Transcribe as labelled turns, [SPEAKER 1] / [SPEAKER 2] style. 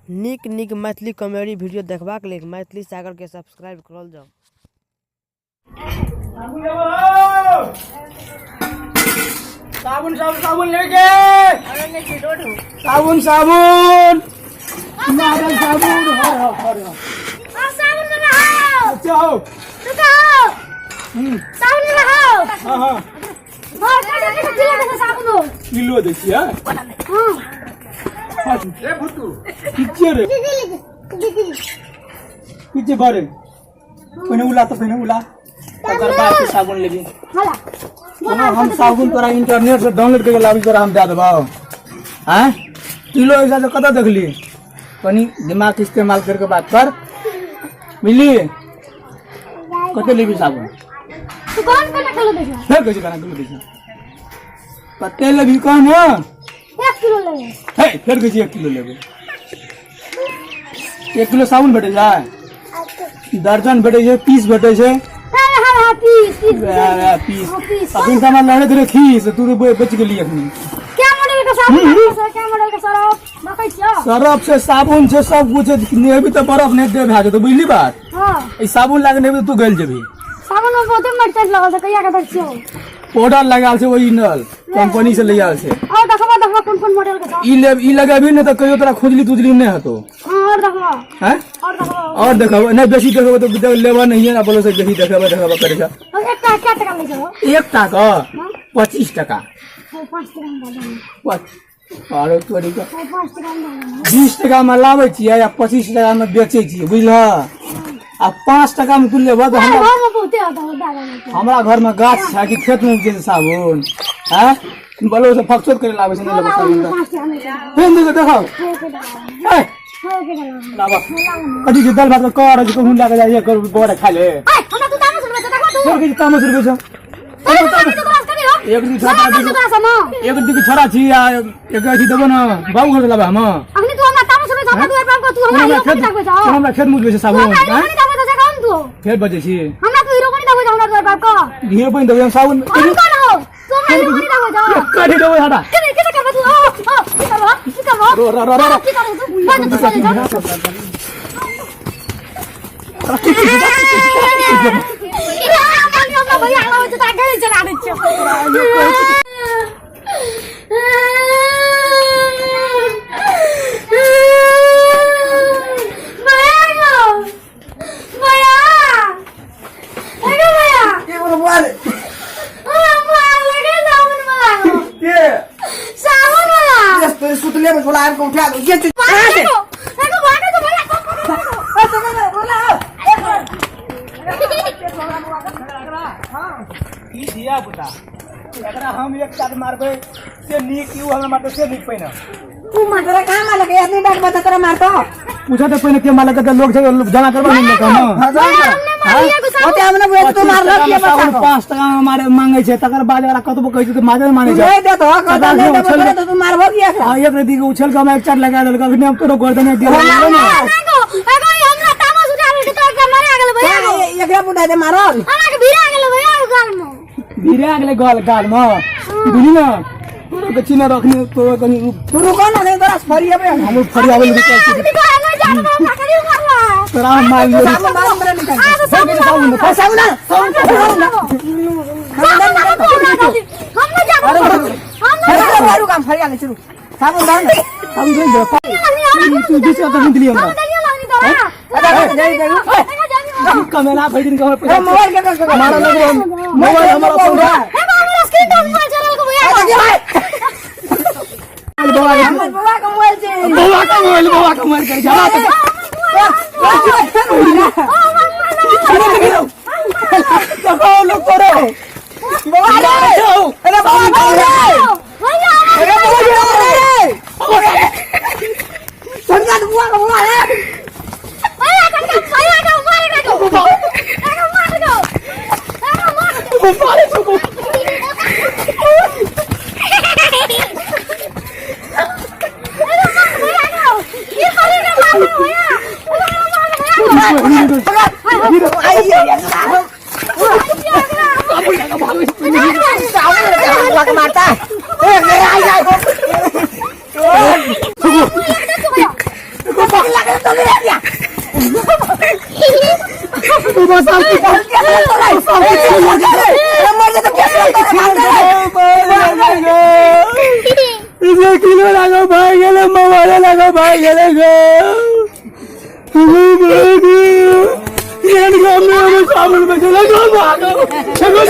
[SPEAKER 1] नीक नीक Maithili comedy video देखबाक लेल मैथिली सागरके सब्सक्राइब करल जाउ।
[SPEAKER 2] साबुन साबुन साबुन लेके, साबुन साबुन नारियल साबुन, हर हर हर हर
[SPEAKER 3] साबुन लगाओ।
[SPEAKER 2] अच्छा हो।
[SPEAKER 3] रुको।
[SPEAKER 2] हम्म।
[SPEAKER 3] साबुन लगाओ।
[SPEAKER 2] हाँ हाँ।
[SPEAKER 3] बहुत किलो किलो साबुन हो।
[SPEAKER 2] किलो दै छियै।
[SPEAKER 3] हाँ।
[SPEAKER 2] ए भुट्टू, किचे रे? किचे बरे? पहिने उला तऽ पहिने उला, तकर बाद तू साबुन लेबी।
[SPEAKER 3] हाला।
[SPEAKER 2] ओना हम साबुन तोरा इंटरनेट से डाउनलोड करके लाबी, तोरा हम दए देबौ? आँय, किलो हिसाब से कतऽ देखली? कनी दिमाग के इस्तेमाल करके बात कर, बुझली? कते लेबी साबुन?
[SPEAKER 3] तू कौन कौन किलो दे छो?
[SPEAKER 2] फेर कहै छै केना किलो दै छै। कते लेबी, कह ने।
[SPEAKER 3] 1 किलो लेबे।
[SPEAKER 2] हे, फेर कहै छै 1 किलो लेबै। 1 किलो साबुन भेटै छै? दर्जन भेटै छै, पीस भेटै छै।
[SPEAKER 3] हाँ हाँ हाँ, पीस पीस।
[SPEAKER 2] वएह वएह पीस।
[SPEAKER 3] हाँ, पीस।
[SPEAKER 2] अखन तऽ हमरा लड़ैत रहै खीस, तू तऽ बचि गेली अखनी।
[SPEAKER 3] क्या मॉडल का साबुन है? क्या मॉडल का सरफ मकई छियो?
[SPEAKER 2] सरफ छै, साबुन छै, सब कुछ छै। नेहबी तऽ बरफ नहि देह भए जेतौ, बुझली बात?
[SPEAKER 3] हाँ।
[SPEAKER 2] ई साबुन लागे नेहबी तऽ तू गलि जेबही।
[SPEAKER 3] साबुन में बहुते मरचाइ लगल छै, कहिया के देख छियो?
[SPEAKER 2] पाउडर लगायल छै, ओरिजिनल कंपनी से ले आयल छै।
[SPEAKER 3] और देखबा देखबा, कोन कोन मॉडल के छै?
[SPEAKER 2] ई लेब, ई लगेबही ने तऽ कहियो तोरा खुजली तुजली नहि हेतौ।
[SPEAKER 3] हाँ, और देखबा।
[SPEAKER 2] हैं?
[SPEAKER 3] और देखबा।
[SPEAKER 2] और देखब नहि, बेसी देखब तऽ लेबऽ नहिये ने। बोलो से बेसी देखब देखब करै छै।
[SPEAKER 3] और एकटा क्या टका लै छो?
[SPEAKER 2] एकटा के 25 टका।
[SPEAKER 3] 5 टका में दे दे।
[SPEAKER 2] आरो तोरी के।
[SPEAKER 3] 5 टका में दे दे।
[SPEAKER 2] 20 टका में लाबै छियै आ 25 टका में बेचै छियै, बुझलह? आ 5 टका में तू लेबह तऽ हमरा
[SPEAKER 3] घर में बहुते होता हो, दे दे।
[SPEAKER 2] हमरा घर में गाछ छै कि खेत में उपजै छै साबुन? हैं, बोलो से फकचोत करे लाबै छै, नहि लेबै साबुन तऽ।
[SPEAKER 3] 5 टका में दे।
[SPEAKER 2] फेर देखो देखो।
[SPEAKER 3] दे दे।
[SPEAKER 2] ए।
[SPEAKER 3] दे दे।
[SPEAKER 2] लाबा कथी छै? दालि भात के कर छै, कहूँ लए के जाइए कर बड़ खा ले।
[SPEAKER 3] ए, हमरा तू तामस उठबै छौ, देखबा तू।
[SPEAKER 2] तोर के तामस उठबै छौ?
[SPEAKER 3] अरे, तामस तोरा से करी हो।
[SPEAKER 2] एक दू छोड़ा।
[SPEAKER 3] तामस तोरा से न।
[SPEAKER 2] एक दू छोड़ा छी आ एक अथी देबो ने, बाबू घर से लाबे हम।
[SPEAKER 3] अखनी तू हमरा तामस उठबै छौ, हमरा दुआर पर तू हमरा
[SPEAKER 2] हमरा
[SPEAKER 3] हीरो
[SPEAKER 2] खेत
[SPEAKER 3] बनी देखबै छौ।
[SPEAKER 2] हमरा खेत में उपजै छै
[SPEAKER 3] तू
[SPEAKER 2] साबुन।
[SPEAKER 3] हमरा हीरो
[SPEAKER 2] हैं?
[SPEAKER 3] बनी देखबै छौ से कहून तू?
[SPEAKER 2] फेर बजै छी।
[SPEAKER 3] हमरा तू हीरो बनी देखबै छौ हमरा दुआर पर के?
[SPEAKER 2] हीरो बनि देबै हम साबुन।
[SPEAKER 3] हम कौन हो? तू हमरा हीरो बनी देखबै छौ?
[SPEAKER 2] कथी देबै हटा।
[SPEAKER 3] केने केने करबै तू? ओ ओ, की करबो, की करबो?
[SPEAKER 2] रो, रो, रो, रो।
[SPEAKER 3] की करबो तू? बाज तू, चले जा। भैया आबै छै तऽ गाड़ी चला दै छियौ। भैया गो, भैया, अरे भैया।
[SPEAKER 4] के बोलो बुआ रे?
[SPEAKER 3] ओ मार लगे साबुन वाला गो।
[SPEAKER 4] के?
[SPEAKER 3] साबुन वाला।
[SPEAKER 4] ये तो सुतले में बोला आके उठा दो ये चीज।
[SPEAKER 3] भागो भागो भागो तो भैया।
[SPEAKER 2] ई धिया पुता, एकरा हम एक चाट मारबै से नीक, ई हमरा मारतै से नीक पहिने।
[SPEAKER 4] तू मार कहाँ मारलक? आदमी बात बता, तोरा मारतो।
[SPEAKER 2] पूछा तऽ पहिने के मारलक, तऽ लोग छै जमा करबा नहि लोक हम।
[SPEAKER 4] हां।
[SPEAKER 3] भैया, हमने मारिया को साबुन।
[SPEAKER 4] ओते हमने बुआ तू मारलक के बच्चा को?
[SPEAKER 2] 5 टका में मारे मांगे छै, तकर बाद एकरा कतबो कहै छै तऽ मारे माने छै।
[SPEAKER 4] नहीं देतो, कहता नहीं देबो तोरा तो तू मारबो किया?
[SPEAKER 2] आ एक रति के उछल के हमरा एक चाट लगा देलक, अखने हम तोरो गर्दन में दिया
[SPEAKER 3] भैया,
[SPEAKER 2] ने।
[SPEAKER 3] एगो एगो ई हमरा तामस उठा लेलकै तऽ एकरा मारे गेलै भैया गो।
[SPEAKER 4] एकरा बुढ़ा दे मारल।
[SPEAKER 3] हमरा के भिड़ा गेलै भैया गो गाल में।
[SPEAKER 2] भिड़ा गेलै गल गाल में, बुझली ने? तोरो के चिन्ह रखने तोरो कनि रुक।
[SPEAKER 4] तू रुको ना, नहीं तोरा फरियाबे हम।
[SPEAKER 2] हमर फरियाबै लए चल छी।
[SPEAKER 3] अखनी तो आगे जान हमरा करी मारला।
[SPEAKER 2] तोरा हम मारि लियौ।
[SPEAKER 4] साबुन बाल में निकाल।
[SPEAKER 3] आ तो साबुन
[SPEAKER 2] साबुन
[SPEAKER 3] लाबो।
[SPEAKER 4] साबुन ना।
[SPEAKER 3] साबुन लाबो। साबुन लाबो तो हमरा जल्दी। हम नहीं जाबो, हम नहीं जाबो।
[SPEAKER 4] फरिया रुक, हम फरिया ले चलू, साबुन दान।
[SPEAKER 2] साबुन दे दे। तू 20 टका कखन दिली
[SPEAKER 3] हम
[SPEAKER 2] हमरा?
[SPEAKER 3] देलियो लगनी तोरा।
[SPEAKER 4] अरे जाई जाई।
[SPEAKER 2] कमेला भरि दिन के हमर पैसा
[SPEAKER 4] मोबाइल के कर।
[SPEAKER 2] मारा लगबो हम। मोबाइल हमर अपन रह।
[SPEAKER 3] एगो हमरा स्क्रीन टच मोबाइल चलल को भैया।
[SPEAKER 2] बौआ के।
[SPEAKER 4] हमर बौआ के मोबाइल छै।
[SPEAKER 2] बौआ के मोबाइल, बौआ के मोबाइल करै छै। देखो लोग तोरो।
[SPEAKER 4] बौआ रे, अरे बौआ के रे, अरे बौआ के रे, छोटका के बौआ के बौआ रे। बौआ के मारता ए, आई आई।
[SPEAKER 2] किलो लागो भाई गेले मोबाइल लागो भाई गेले गो साबुन में चले गो भागो चलो